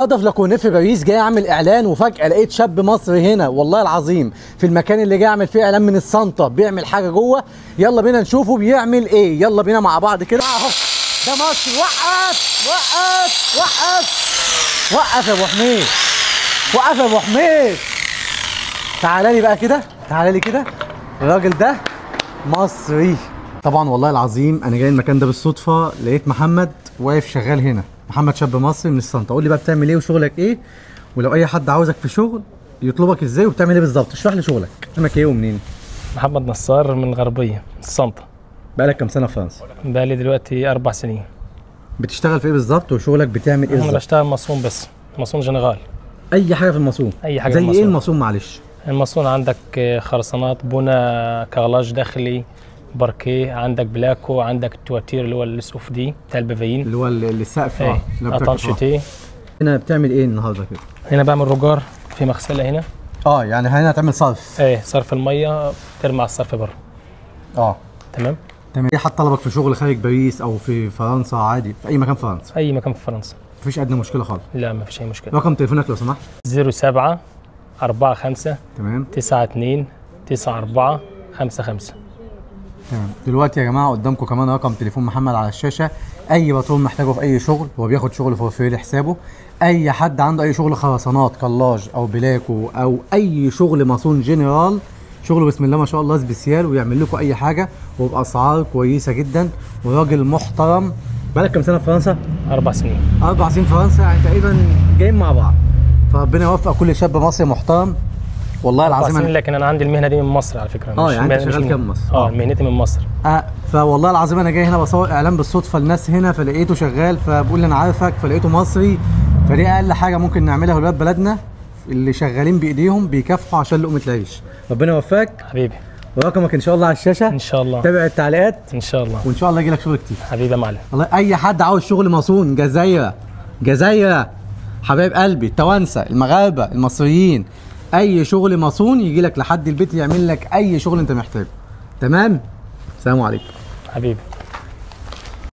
النهارده في لاكورنيف في باريس جاي اعمل اعلان، وفجاة لقيت شاب مصري هنا والله العظيم في المكان اللي جاي اعمل فيه اعلان من السنطه بيعمل حاجة جوه. يلا بينا نشوفه بيعمل ايه، يلا بينا مع بعض كده. اهو ده مصري. وقف وقف وقف وقف يا ابو حميد، وقف يا ابو حميد. تعالى لي بقى كده، تعالى لي كده. الراجل ده مصري طبعا. والله العظيم انا جاي المكان ده بالصدفة، لقيت محمد واقف شغال هنا. محمد شاب مصري من السنطه. قول لي بقى بتعمل ايه وشغلك ايه، ولو اي حد عاوزك في شغل يطلبك ازاي وبتعمل ايه بالظبط. اشرح لي شغلك، اسمك ايه ومنين؟ محمد نصار من الغربية، السنطه. بقالك كام سنة في فرنسا؟ بقالي دلوقتي 4 سنين. بتشتغل في ايه بالظبط وشغلك بتعمل ايه بالظبط؟ انا بشتغل maçon بس، maçon général. اي حاجة في ال maçon؟ اي حاجة زي في ال maçon. ايه ال maçon معلش؟ ال maçon عندك خرسانات، بنا، carrelage داخلي، باركيه، عندك placo، عندك ال toiture اللي هو السقوف دي بتاع البافيين اللي هو السقف. اه étanchéité. هنا بتعمل ايه النهارده كده؟ هنا بعمل regard في مغسله هنا. يعني هنا هتعمل صرف. ايه، صرف المية، ترمي على الصرف بره. تمام تمام. اي حد طلبك في شغل خارج باريس او في فرنسا عادي، في اي مكان في فرنسا؟ اي مكان في فرنسا، مفيش ادنى مشكلة خالص. لا مفيش اي مشكلة. رقم تليفونك لو سمحت؟ 07 45 تمام 92 94 55. تمام. دلوقتي يا جماعة قدامكم كمان رقم تليفون محمد على الشاشة. اي باترون محتاجه في اي شغل، هو بياخد شغل for free لحسابه. اي حد عنده اي شغل خرسانات، carrelage او placo او اي شغل maçon général، شغله بسم الله ما شاء الله spécial، ويعمل لكم اي حاجة وباسعار كويسة جدا، وراجل محترم. بقالك كام سنة في فرنسا؟ 4 سنين. 4 سنين في فرنسا، يعني تقريبا جايين مع بعض. فربنا يوفق كل شاب مصري محترم والله العظيم. لكن انا عندي المهنة دي من مصر على فكرة. يعني انت شغال كام مصر؟ مهنتي من مصر. فوالله العظيم انا جاي هنا بصور اعلان بالصدفة لناس هنا، فلقيته شغال، فبقول لي انا عارفك، فلقيته مصري. فدي اقل حاجة ممكن نعملها ولاد بلدنا اللي شغالين بايديهم بيكافحوا عشان لقمة العيش. ربنا يوفقك حبيبي. ورقمك ان شاء الله على الشاشة ان شاء الله. تابع التعليقات ان شاء الله، وان شاء الله يجي لك شغل كتير حبيبي يا معلم. والله اي حد عاوز شغل maçon، جزايره جزايره حبايب قلبي، التوانسة، المغاربة، المصريين، اي شغل maçon يجي لك لحد البيت يعمل لك اي شغل انت محتاجه. تمام؟ السلام عليكم حبيبي.